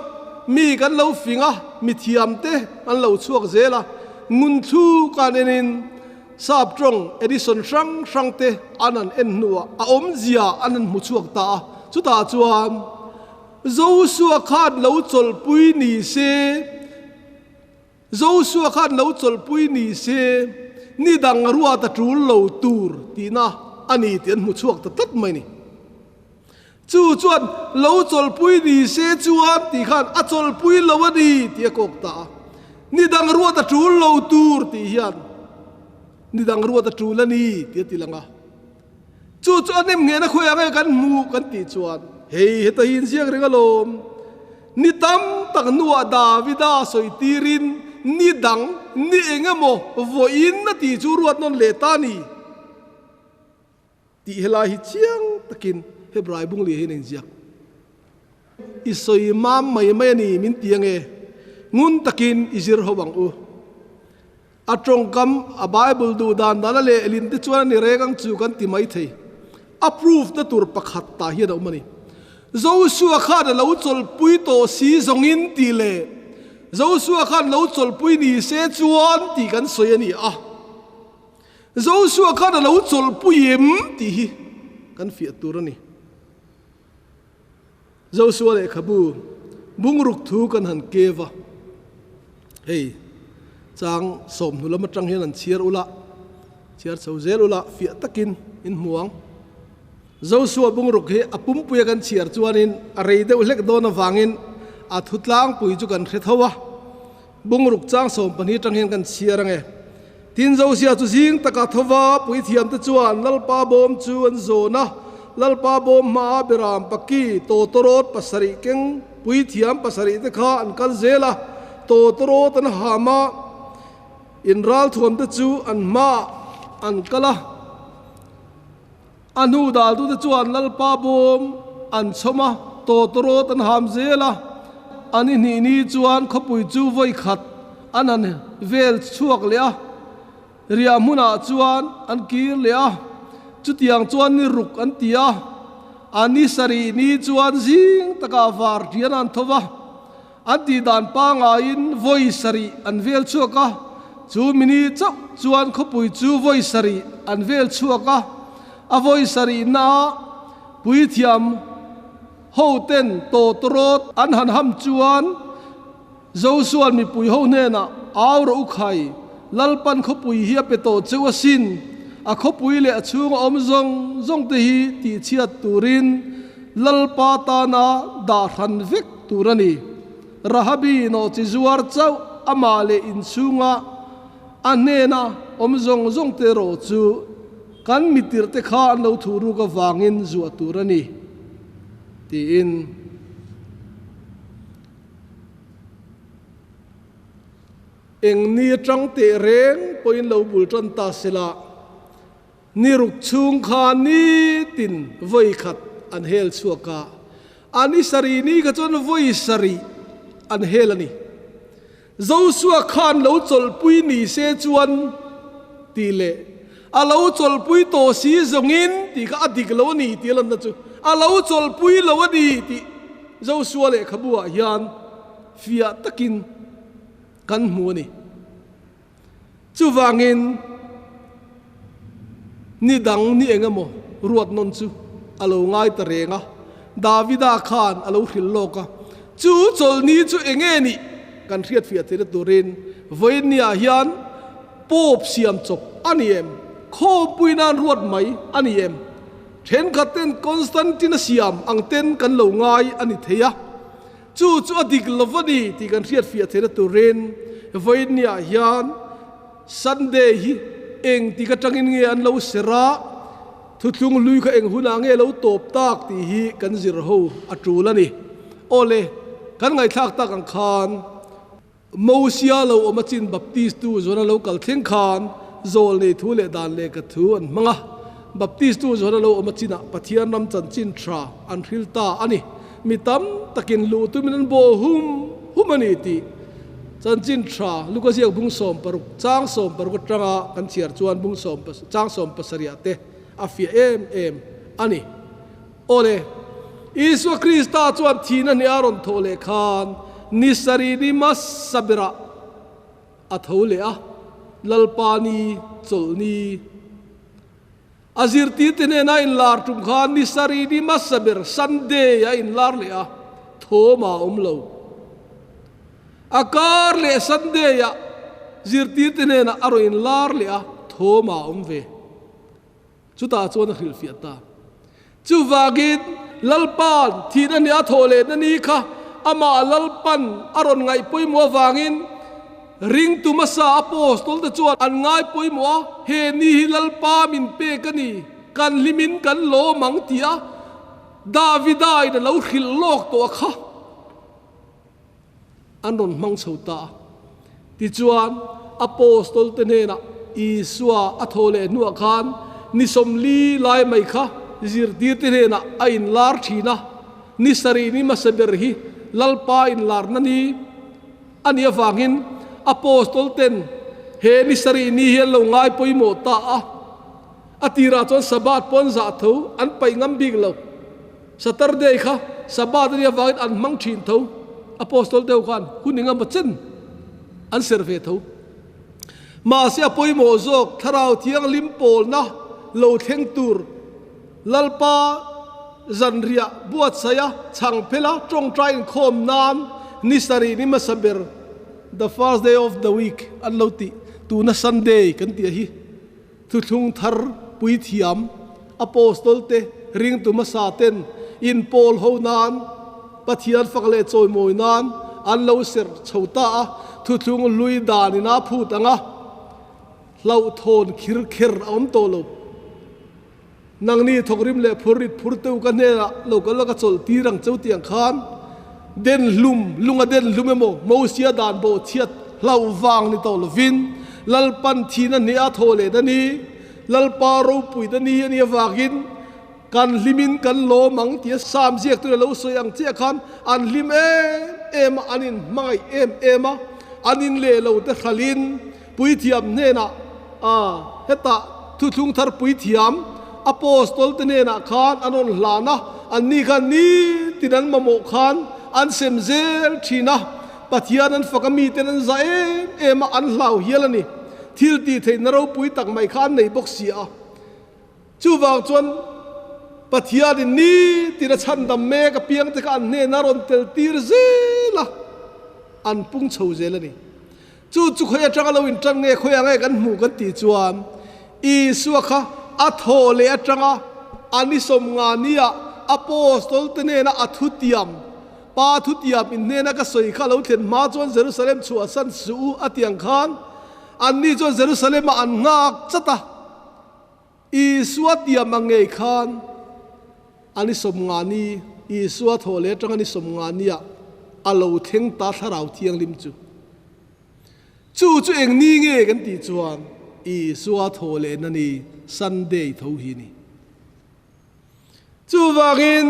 mi kan lo fing a, mi thiam te an lo chhuak zel a, ngun thu kan en in sap tawng edition hrang hrang te an han en hnuah a awmzia an han hmu chhuak ta a, chutah chuan Joshua khan lo chawlhpui ni se, Joshua khan lo chawlhpui ni se, ni dang ruat a tul lo tur tihna a ni tih an hmu chhuak ta tlat mai a ni. Chu chuan lo chawlhpui ni se chuan tih khan a chawlhpui lo a ni tih a kawk ta a. Ni dang ruat a tul lo tur tih hian ni dang ruat a tul a ni tih a ti lang a. Chu chu a nem nghehna khawiah nge kan hmuh kan tih chuan hei heta hi inziak reng alawm. Ni tam tak hnuah Davida sawi tirin ni dang ni eng emaw vawiin a tih chu ruat nawn leh ta a ni. Tih helai hi chiang takin Hebrai bung leh hian a inziak. I sawi mam mai mai a ni min ti ange, ngun takin i zir ho ang u. A tawngkam, a Bible duh dan dan a lehlin te chuan a ni reng ang chu kan ti mai thei. A proof na tur pakhat tah hian a awm a ni. Joshua khan a lo chawlhpui tawh si zawngin tih leh Joshua khan lo chawlhpui ni se chuan tih kan sawi a ni a. Joshua khan a lo chawlhpui em tih hi kan fiah tur a ni. Joshua lehkhabu bungruk thu kan han kev a, hei chang sawmhnu lam atang hian an chhiar ula, chhiar chho zel ula fiah takin in hmu ang. Joshua bungruk hi a pumpuia kan chhiar chuanin a rei deuh hlek dawn avangin a thu tlangpui chu kan hre tho a. Bungruk chang 12 atang hian kan chhiar ange. Tin Josia chu zing taka thova puithiamte chuan Lalpa bawm chu an zawn a, Lalpa bawm hmaa Beram paki tawtawrawt pasarih keng puithiam pasarih te kha an kal zel a, tawtawrawt an ham a, in ralthuamte chu an hmaah an kal a. A hnu daltute chuan Lalpa bawm an chhawm a, tawtawrawt an ham zel a. A ni hnih ni chuan khawpui chu vawi khat an han vel chhuak leh a, riah hmunah chuan an kir leh a. Chutiang chuan ni ruk an ti a, a ni sarih ni chuan zing takah var tian an tho va. An tih dan pangaiin vawi sarih an vel chhuak a, chu mini chauh chuan khawpui chu vawi sarih an vel chhuak a, a vawi sarihnaah puithiam hoten tawtawrawt an han ham chuan Josua'n mipui ho hnenah, Au rawh u khai, Lalpan khawpui hi a pe tawh cheu asin, a khawpui leh a chhunga awm zawng zawngte hi tihchhiat turin Lalpa tana dah hran vek tur a ni. Rahabi nawhchi zuar chauh amah leh inchhunga a hnena awm zawng zawng te erawh chu kan mitirhte kha an lo thuh ruk avangin zuah tur a ni, tiin. Eng ni atang teh reng pawhin lo bul tan ta sela, ni ruk chhung kha nitin vawi khat an hel chhuak a, a ni sarih ni kha chuan vawi sarih an hel a ni. Joshua khan lo chawlhpui ni se chuan tih leh a lo chawlhpui tawh si zawngin tih kha a dik lo a ni tih a lanna chu a lo chawlhpui lo a ni tih Joshua lehkhabu ah hian fiah takin kan hmu a ni. Chuvangin ni dang ni eng emaw ruat nawn chu a lo ngai ta reng a, Davida khan a lo hrilh lawk a, chu chawlhni chu eng nge nih kan hriatfiah theihna turin vawiinniah hian Pope siam chawp a ni em? Khawmpui nan ruat mai a ni em? Thenkhat ten Constantine-a siam ang ten kan lo ngai a ni thei a. Chu chu a dik lo va ni tih kan hriatfiah theihna turin vawiinniah hian Sunday hi eng tik atangin nge an lo ser a, thuthlung hlui kha eng hunah nge lo tawp tak tih hi kan zir ho a tul a ni. Awle, kan ngaihthlak tak ang khan Mosia lo awm achin Baptist tu zawn a lo kal thleng khan zawl nei thu leh dan leh ka thu an hmang a. Baptist tu zawn a lo awm achinah Pathian ram chanchin tha an hril ta a ni. Mi tam takin luh tumin an bawh hum hum a ni tih chanchin tha Luka ziak bung 60 chang 60 atanga kan chhiar chuan bung sawm chang 70 te a fiah em em a ni. Awle, Isua Krista chuan thihna hnih a rawn thawh leh khan ni sarih ni hmasa berah a tho leh a, Lalpa ni, chawlh ni. A zirtirte hnena inlar tum khan ni sarih ni hmasa ber Sunday a inlar leh a, thawm a awm lo. A kar leh Sunday ah zirtirte hnenah a rawn inlar leh a, thawm a awm ve. Chutah chuan a hrilhfiah ta. Chuvangin Lalpa'n thihna ni a thawh lehna ni kha amah Lalpan a rawn ngaih pawimawh avangin ringtu hmasa Apostol te chuan an ngai pawimawh a, he ni hi Lalpa min pek a ni, kan hlimin kan lawm ang tia Davida in a lo hrilh lawk tawh a kha. An rawn hmang chho ta a. Tichuan, Apostol te hnenah Isua a thaw leh hnuah khan ni 40 lai mai kha zirtirte hnenah a inlar thin a. Ni sarih ni hmasa ber hi Lalpa inlarna ni a nih avangin Apostol ten he ni sarih ni hi an lo ngai pawimawh ta a. A tirah chuan Sabbath pawn zah tho an paih ngam bik lo. Saturday kha Sabbath a nih avangin an hmang thin tho. Apostol deuh khan hun engemaw chen an ser ve tho. Mahse a pawimawh zawk Thlarau Thianghlim pawlna lo thleng tur Lalpa zanriah buatsaia chhang phela tawngtai inkhawm nan ni sarih ni hmasa ber the first day of the week an lo tih tuna Sunday kan tih a hi. Thuthlung thar puithiam Apostol te ringtu hmasa ten inpawl ho nan Pathian fak leh chawimawi nan an lo serh chho ta a, thuthlung hlui dan in a phut ang a, hlauhthawn khir kher a awm tawh lo. Nangni thawkrim leh phurrit phur teu ka hnenah lo kal la ka chawlh tir ang cheu tiang khan den hlum, lung a den hlum emaw Mosia dan bawh chhiat hlauh vang ni tawh lovin Lalpan thihna hnih a thaw leh ta ni, Lalpa ropui ta ni a nih avangin kan hlimin kan lawm ang tia Sam ziaktu nen lo sawi ang chiah khan an hlim em em a, an inhmangaih em em a, an inleh lo te hralhin Puithiam hnenah, a, hetah thuthlung thar puithiam Apostol te hnenah khan an rawn hlan a, anni khan nitin an mamawh khan an sem zel thin a, Pathian an fak a miten an za em em a, an hlau hial a ni. Thil tih theihna ropui tak mai kha an nei bawk si a. Chuvang chuan Pathianin nitin a chhandam mek apiang te kha an hnenah rawn tel tir zel a, an pung chho zel a ni. Chu chu khawi atanga lo intan nge khawi ang nge kan hmuh kan tih chuan Isua kha a thawh leh atanga a ni 50 nia Apostol te hnena a thutiam, Pa thutiam in hnena ka sawi kha lo thlen hma chuan Jerusalem chhuahsan suh u a ti ang khan. Anni chuan Jerusalem-ah an nghak chat a. Isua tiam ang ngei khan a ni sawmnga ni, Isua thaw leh atanga ni sawmnga niah a lo thleng ta Thlarau Thianghlim chu. Chu chu eng ni nge kan tih chuan Isua thaw lehna ni, Sunday, tho hi ni. Chuvangin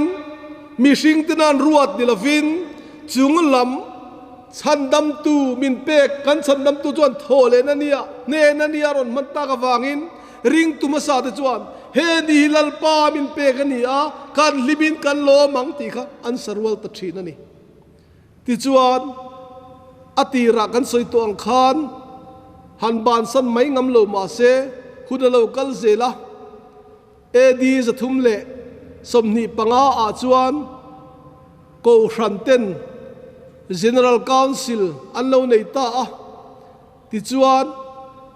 mihringte nan ruat ni lovin chung lam chhandamtu min pek kan chhandamtu chuan thaw lehna nia, hnehna nia rawn hman tak avangin ringtu hmasa te chuan he ni hi Lalpa min pek a ni a, kan hlimin kan lawm ang tih kha an sarual ta thin a ni. Tichuan, a tirah kan sawi tawh ang khan han bansan mai ngam lo mah se hun a lo kal zel a. AD 325 ah chuan Kohhran ten General Council an lo nei ta a. Tichuan,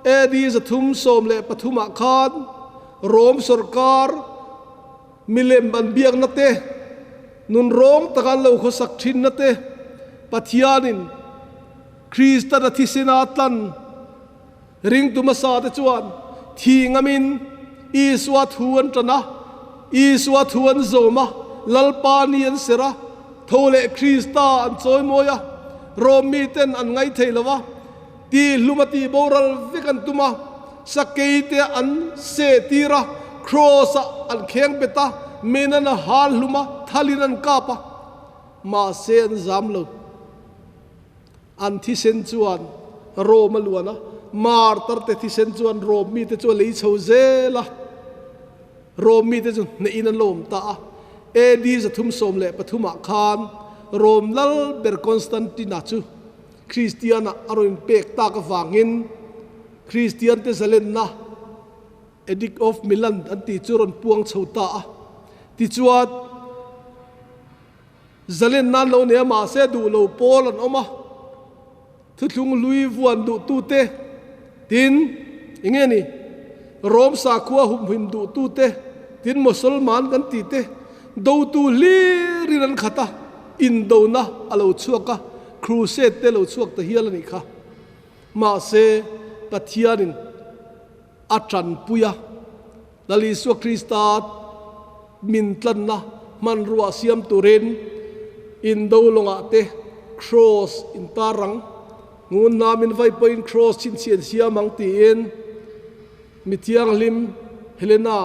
AD 313 ah khan Rom sawrkar milem an biakna te, nunrawng taka an lo khawsak thinna te, Pathianin Kristan a thisena tlan Ringtu hmasa te chuan thi ngamin Isua thu an tan a, Isua thu an zawm a, Lalpa ni an serh a, tho leh Krista an chawimawi a, Rom miten an ngaithei lo a, tihlum a tihboral vek an tum a, sakei te an seh tir a, Kraws-ah an kheng bet a, men an hal hlum a, thalin an kap a, mahse an zam lo. An thisen chuan Rome a luan a, martar te thisen chuan Rome mite chu a lei chho zel a, Rome mite chu hnehin an lo awm ta a. AD 313 ah khan Rome lal ber Constantine-a chu Kristian-ah a rawn inpek tak avangin Kristian-te zalenna Edict of Milan an tih chu rawn puang chho ta a. Tichuan, Zalen nan lo nia mahse duh lo pawl an awm a, thuthlung hlui vuan duhtute tin eng nge ni Rom sakhua humhim duhtute tin Mosolman kan tih te dotu hlirin an khat a, indona a lo chhuak a, crusade te lo chhuak ta hial a nih kha. Mahse Pathianin a tanpui a, Lal Isua Krista min tlanna hmanrua siam turin indo lawngah te Kraws intar ang, ngun hna min vai pawhin Kraws chhinchhiah in siam ang tiin mi thianghlim Helena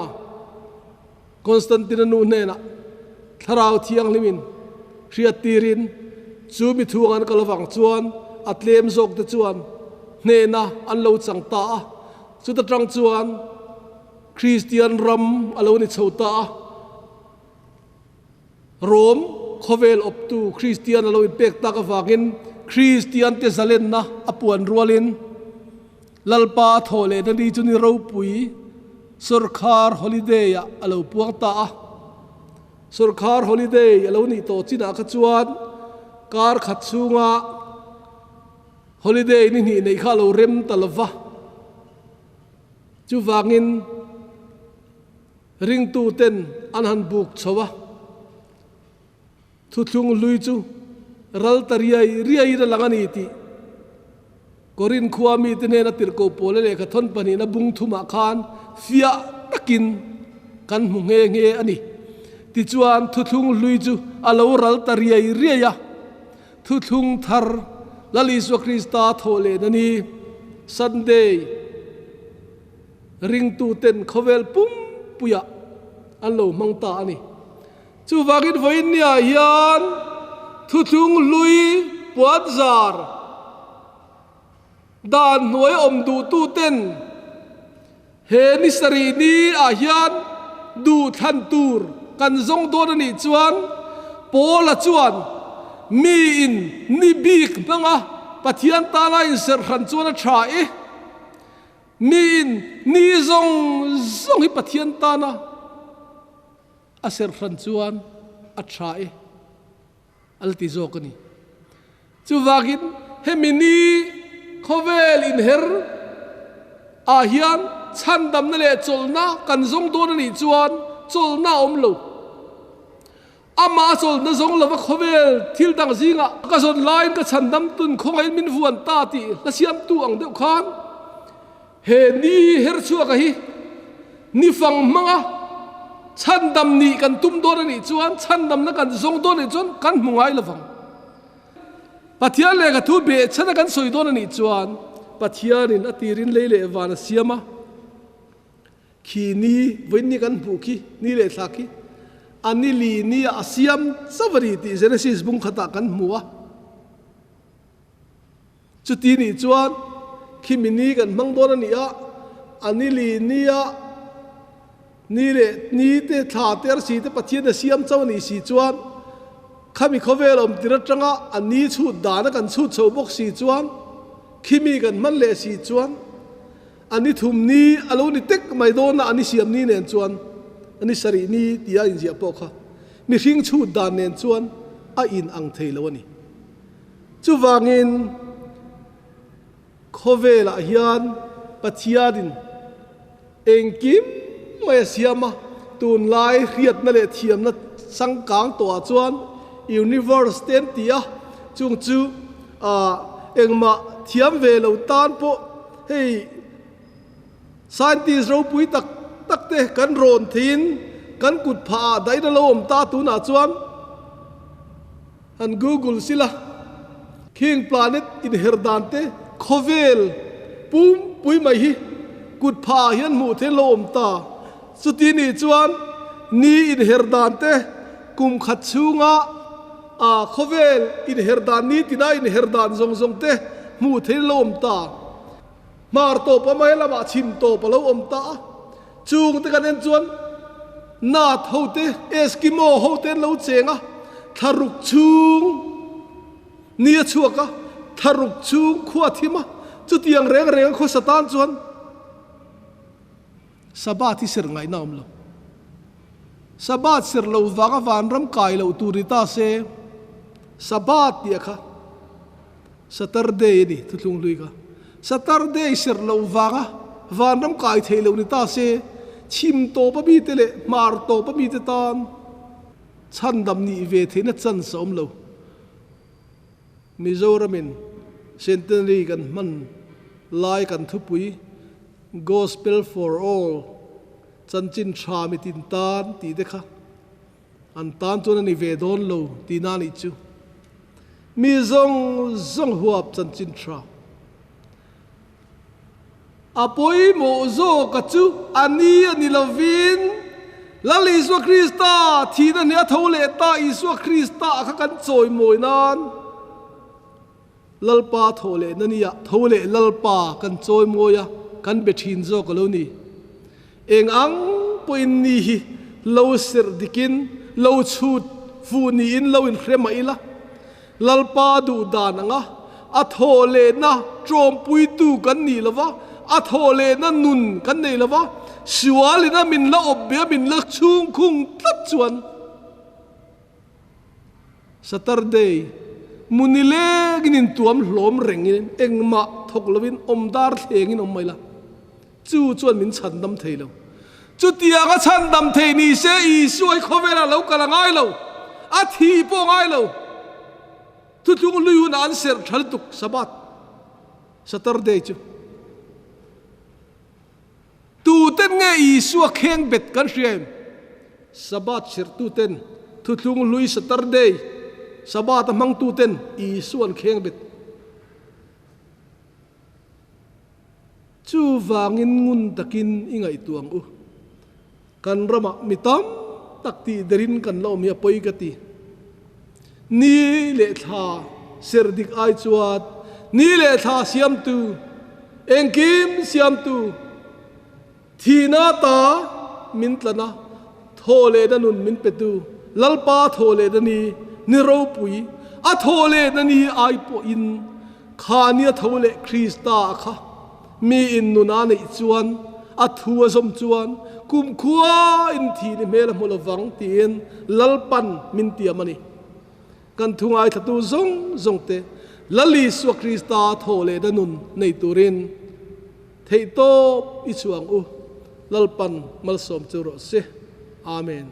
Constantine-a nu hnenah Thlarau Thianghlimin hriattirin chu mi thuang an kal avang chuan a tlem zawkte chuan hnehna an lo chang ta a. Chuta tang chuan Kristian ram a lo ni chho ta a, Rom khawvel awptu Kristian a lo inpek tak avangin Kristiante zalenna a puan rualin Lalpa a thawh lehna ni chu ni ropui sawrkhar holiday-ah a lo puang ta a. Sawrkhar holiday a lo nih tawh chinah kha chuan kar khat chhunga Holiday ni hnih neih kha a lo rem ta lo va, chuvangin ringtuten an han buk chho a, thuthlung hlui chu ral ta riai riaiin a lang a ni tih Korin khua mite hnena tirhkoh pawl a lehkha thawn pahnihna bung thumah khan fiah takin kan hmu nghe nghe a ni. Tichuan thuthlung hlui chu a lo ral ta riai riai a. Thuthlung thar Lal Isua Krista thawh lehna ni, Sunday, ringtuten khawvel pumpuiah an lo hmang ta a ni. Chuvangin vawiin niah hian thuthlung hlui puanzar dan hnuai awm duhtuten he ni sarih ni ah hian duhthlan tur kan zawng dawn a nih chuan Paula chuan mi in ni bik hmanga Pathian tana inserh hran chuan a tha i, mi in ni zawng zawng hi Pathian tana a serh hran chuan a tha i. A la ti zawk a ni. Chuvangin hemi ni khawvel inher ah hian chhandamna leh chawlhna kan zawng dawn a nih chuan chawlhna a awm lo. Amah a chawlhna zawng lova khawvel thil dang zingah ka zawn laiin ka chhandam tun khawngaihin min vuan ta tih hla siamtu ang deuh khan. He ni her chhuaka hi ni fang hmanga chhandam nih kan tum dawn a nih chuan, chhandamna kan zawng dawn a nih chuan kan hmu ngai lovang. Pathian lehkha thu behchhana kan sawi dawn a nih chuan Pathianin a tirin lei leh van a siam a, khi ni vawiin ni kan hmuh khi, ni leh thla khi a ni li nia a siam chauh a ni tih Genesis bung khatah kan hmu a. Chuti nih chuan khimi ni kan hmang dawn a ni a, a ni li nia ni leh ni te thla te arsi te Pathian a siam chauh a nih si chuan khami khawvel awm tir atanga a ni chhut dan a kan chhut chho bawk si chuan khimi kan hman leh si chuan a ni thum ni a lo ni tek mai dawn a, a ni siam ni nen chuan a ni sarih ni tia inziah pawh kha mihring chhut dan nen chuan a in ang thei lo a ni. Chuvangin, khawvelah hian Pathianin engkim mai a siam a, tunlai hriatna leh thiamna changkang tawhah chuan universe te an ti a, chung chu engmah thiam ve lo tan pawh hei scientist ropui tak tak te kan rawn theiin kan kut phah ah daih na lo awm ta tunah chuan. Han google sila, khing planet inher dan te khawvel pumpui mai hi kut phah ah hian hmuh theih lo awm ta. Chuti nih chuan ni inher dan te kum khat chhunga a khawvel inher dan ni tina inher dan zawng zawng te hmuh theih lo awm ta. Hmar tawp a mai lamah chhim tawp a lo awm ta a. Chung te kan en chuan Nat ho te, Eskimo ho te an lo cheng a, thla ruk chhung ni a chhuak a, thla ruk chhung khua a thim a, chutiang reng reng a khawsa tan chuan Sabbath hi serh ngaihna a awm lo. Sabbath serh lo vanga vanram kai loh tur ni ta se, Sabbath tih a kha Saturday a ni, thuthlung hlui kha. Saturday serh loh vanga vanram kai theih loh ni ta se, chhim tawp a mite leh hmar tawp a mite tan chhandam nih ve theihna chance a awm lo. Mizoramin Centenary kan hman lai kan thupui Gospel for All, Chanchin Tha Mitin Tan tih te kha An tan chuan a ni ve dawn lo tihna a nih chu. Mi zawng zawng huap chanchin tha. A pawimawh zawka chu a ni a ni lovin Lal Isua Krista thihna hne a tho leh ta Isua Krista kha kan chawimawi nan Lalpa thaw leh na nia tho leh Lalpa kan chawimawi a, kan be thin zawk a lo ni. Eng ang pawhin ni hi lo serh dikin, lo chhut fuh niin lo inhre mah ila, Lalpa duh dan anga a thaw lehna tawmpuitu kan nih lova, a thaw lehna nun kan nei lova, sualin a min la awp be a min la chhungkhung tlat chuan, Saturday, Muni lengin intuam hlawm rengin engmah thawk lovin awm dar thlengin awm mai la, chu chuan min chhandam thei lo. Chutiang a chhandam thei ni se Isua hi khawvelah lo kal a ngai lo, a thi pawh a ngai lo. Thutlung hlui hunah an serh tha lutuk Sabbath, Saturday chu. Tuten nge Isua kheng bet kan hria em? Sabbath serhtuten, thuthlung hlui Saturday, Sabbath a hmangtuten Isua an kheng bet. Chuvangin ngun takin i ngaihtuah ang u. Kan ramah mi tam tak tih derin kan la awm hi a pawi ka ti. Ni leh thla ser dik ai chuan ni leh thla siamtu, engkim siamtu, thihna ta min tlan a, thaw lehna nun min petu, Lalpa thaw lehna ni, ni ropui, a thaw lehna ni ai pawhin kha nia tho leh Krista kha mi in nun a neih chuan, a thu a zawm chuan kumkhua in thih ni hmel a hmu lovang tiin Lalpan min tiam a ni. Kan thu ngaithlatu zawng zawng te Lal Isua Krista thaw leh na nun nei turin theihtawp i chhuang u. Lalpan malsawm chu rawh se. Amen.